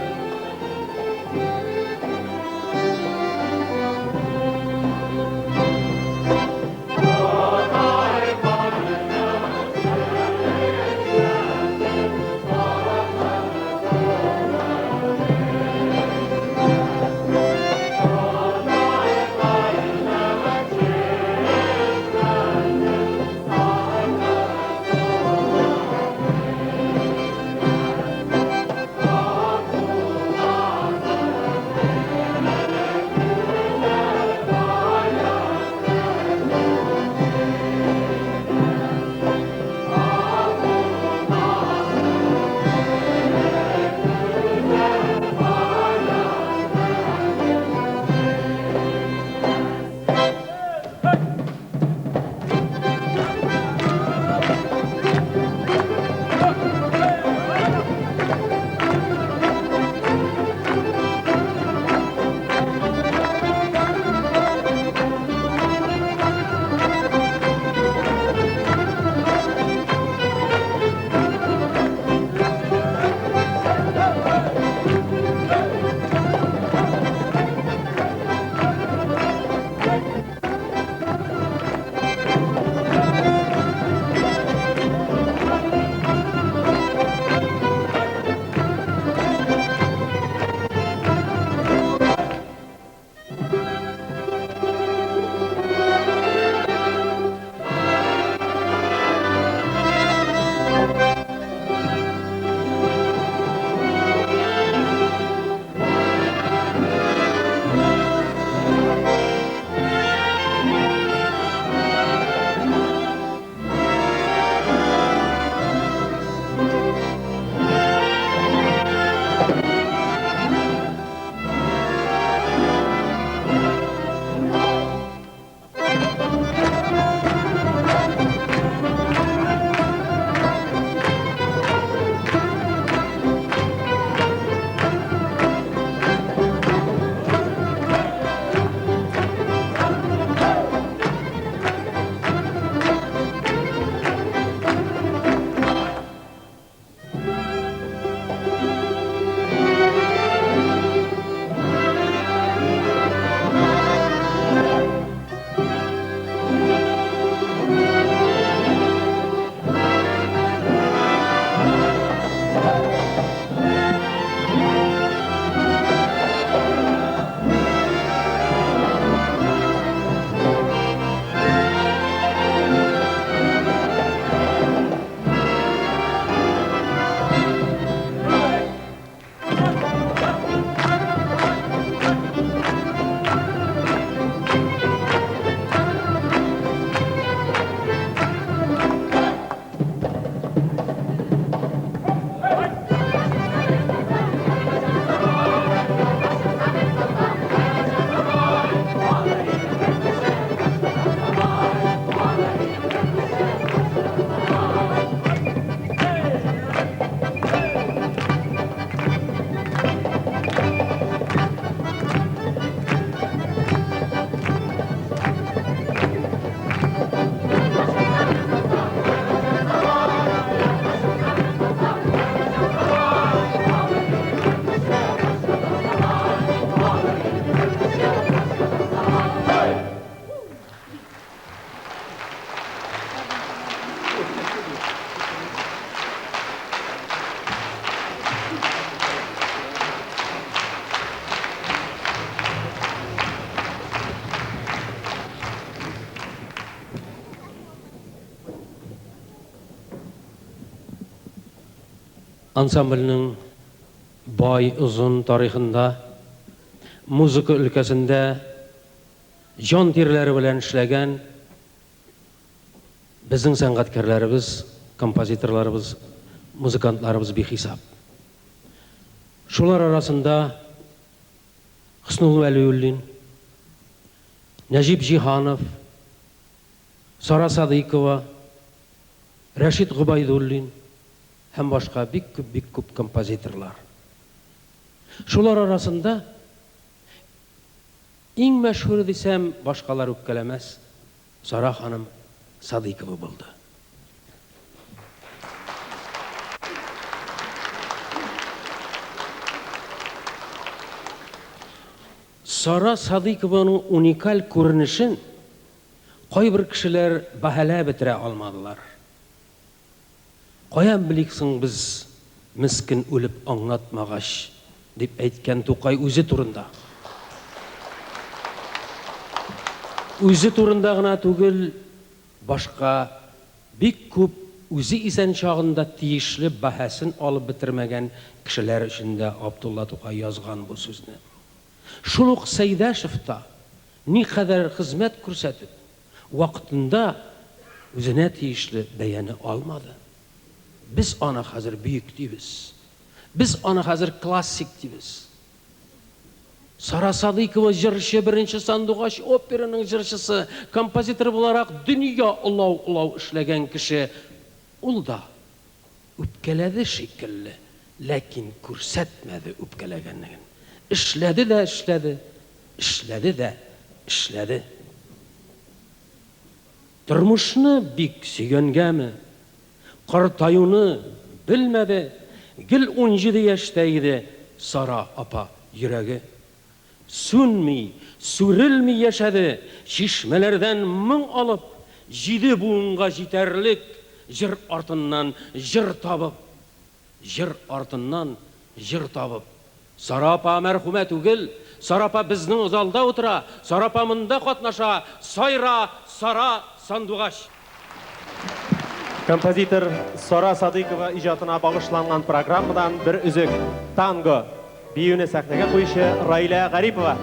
Ансамбльнең бай озын тарихында, музыка өлкәсендә җан тирләре белән эшләгән безнең сәнгатькәрләребез, композиторларыбыз, музыкантларыбыз бихисап. Шулар арасында Хөснулла Вәлиуллин, Нәҗип Җиһанов, Сара Садыйкова, Рәшит Гобәйдуллин һәм башка бик күп, бик күп композиторлар. Шулар арасында иң мәшһүре дисәм, башкалар үпкәләмәс, Сара ханым Садыйкова булды. Сара Садыйкованың уникаль күренешен кайбер кешеләр бәһаләп бетерә алмадылар. Каян белик соң без, мескен үлеп аңлатмагач, дип әйткән Тукай үзе турында. Үзе турында гына түгел, башка бик күп үзе исән чагында тиешле бәһасен алып бетермәгән кешеләр өчен дә Габдулла Тукай язган бу сүзне. Шул ук Сәйдәшев та никадәр хезмәт күрсәтеп, вакытында үзенә тиешле бәяне алмады. Без аны хәзер бөек дибез. Без аны хәзер классик дибез. Сара Садыйкова җырчы, беренче Сандугач операның җырчысы, композитор буларак дөнья олау-олау эшләгән кеше. Ул да үпкәләде шикелле, ләкин күрсәтмәде үпкәләгәнлеген. Эшләде дә эшләде, эшләде дә эшләде. Тормышны бик сөйгәнгәме, картаюны белмәде, гел 17 яшьтә иде Сара апа йөрәге. Сүнми, сүрелми яшәде, чишмәләрдән моң алып, җиде буынга җитәрлек җыр артыннан җыр табып, Җыр артыннан җыр табып. Сара апа мәрхүмә түгел, Сара апа безнең залда утыра, Сара апа монда катнаша, сайра, Сара сандугач! Композитор Сара Садыйкова иҗатына багышланган программадан бер өзек, Танго биюне сәхнәгә куючы Раилә Гарипова.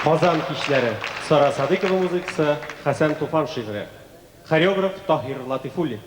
Казан кичләре. Сара Садыйкова музыкасы, Хәсән Туфан шигыре. Хореограф Таһир Латыйфуллин.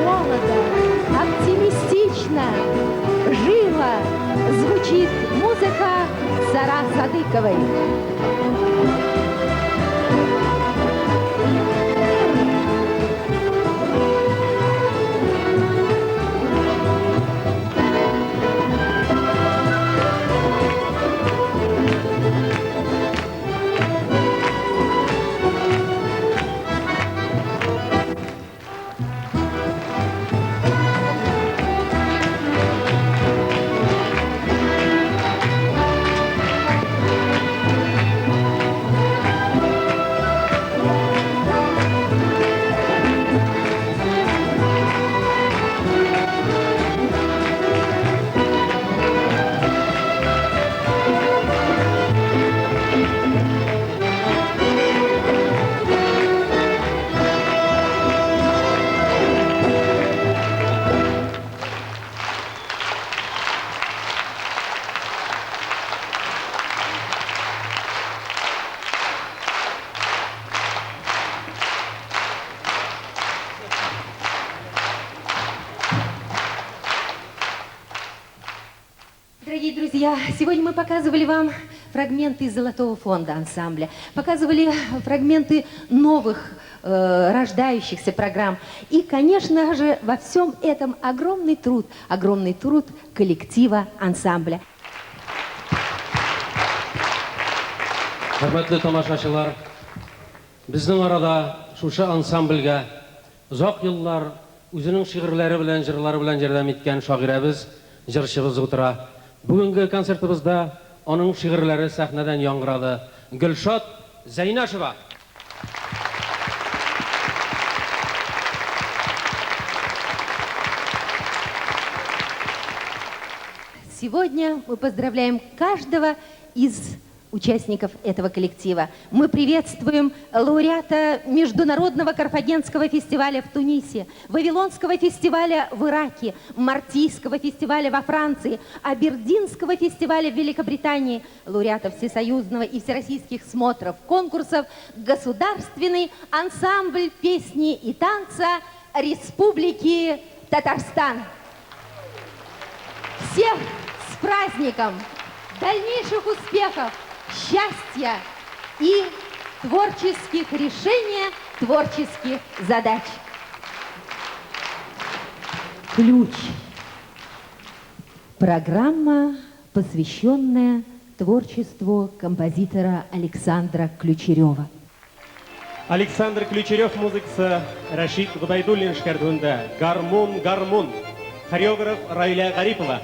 Молодо, оптимистично, живо звучит музыка Сара Садыковой. Дорогие друзья, сегодня мы показывали вам фрагменты из Золотого фонда ансамбля, показывали фрагменты новых рождающихся программ. И, конечно же, во всем этом огромный труд коллектива ансамбля. Хөрмәтле тамашачылар, безнең арада шушы ансамбльгә озак еллар үзенең шигырьләре белән, җырлары белән ярдәм иткән шагыйрәбез җырчыбыз утыра. Бүгенге концертыбызда аның шигырьләре сәхнәдән яңгырады. Гөлшат Зәйнашева. Сегодня мы поздравляем каждого из участников этого коллектива. Мы приветствуем лауреата Международного Карфагенского фестиваля в Тунисе, Вавилонского фестиваля в Ираке, Мартийского фестиваля во Франции, Абердинского фестиваля в Великобритании, лауреата Всесоюзного и Всероссийских смотров, конкурсов, Государственный ансамбль песни и танца Республики Татарстан. Всех с праздником! Дальнейших успехов, счастья и творческих решений, творческих задач. Ключ. Программа, посвященная творчеству композитора Александра Ключерева. Александр Ключерев музыкасы Рәшит Гобәйдуллин эшкәртүендә Гармун, гармун. Хореограф Раилә Гарипова.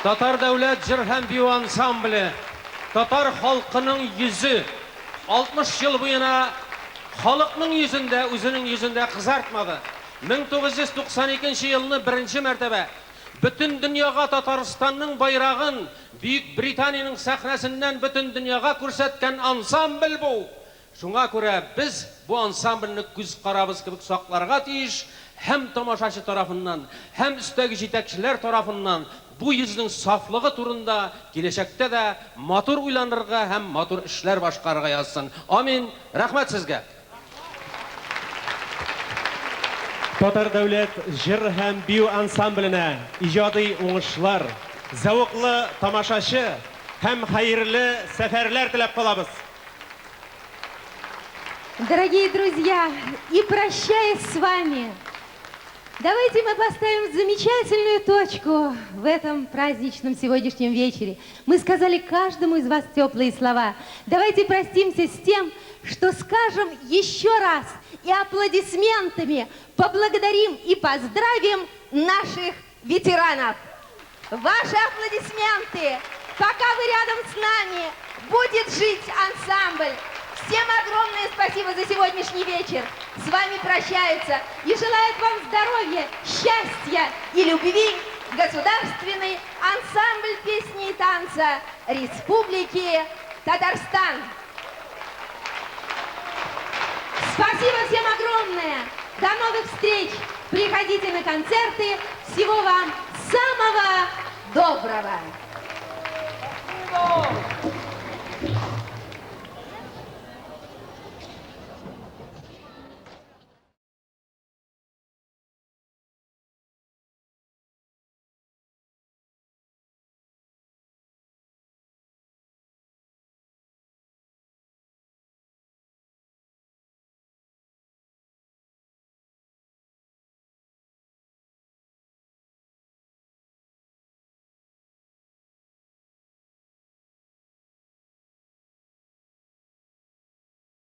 Татар дәүләт җыр һәм бию ансамбле, татар халкының йөзе, 60 ел буена халыкның йөзен дә, үзенең йөзен дә кызартмады. 1992 елны беренче мәртәбә бөтен дөньяга Татарстанның байрагын Бөек Британиянең сәхнәсеннән бөтен дөньяга күрсәткән ансамбль бу! Шуңа күрә без бу ансамбльне күз карабыз кебек сакларга тиеш һәм тамашачы тарафыннан, һәм өстәге җитәкчеләр тарафыннан бу йөзнең сафлыгы турында киләчәктә дә матур уйланырга һәм матур эшләр башкарырга язсын. Амин! Рәхмәт сезгә! Татар дәүләт җыр һәм бию ансамбленә иҗади уңышлар, зәвыклы тамашачы һәм хәерле сәфәрләр теләп калабыз. Дорогие друзья, и прощаясь с вами, давайте мы поставим замечательную точку в этом праздничном сегодняшнем вечере. Мы сказали каждому из вас теплые слова. Давайте простимся с тем, что скажем еще раз и аплодисментами поблагодарим и поздравим наших ветеранов. Ваши аплодисменты, пока вы рядом с нами, будет жить ансамбль. Всем огромное спасибо за сегодняшний вечер. С вами прощаются и желают вам здоровья, счастья и любви Государственный ансамбль песни и танца Республики Татарстан. Спасибо всем огромное. До новых встреч. Приходите на концерты. Всего вам самого доброго. Спасибо.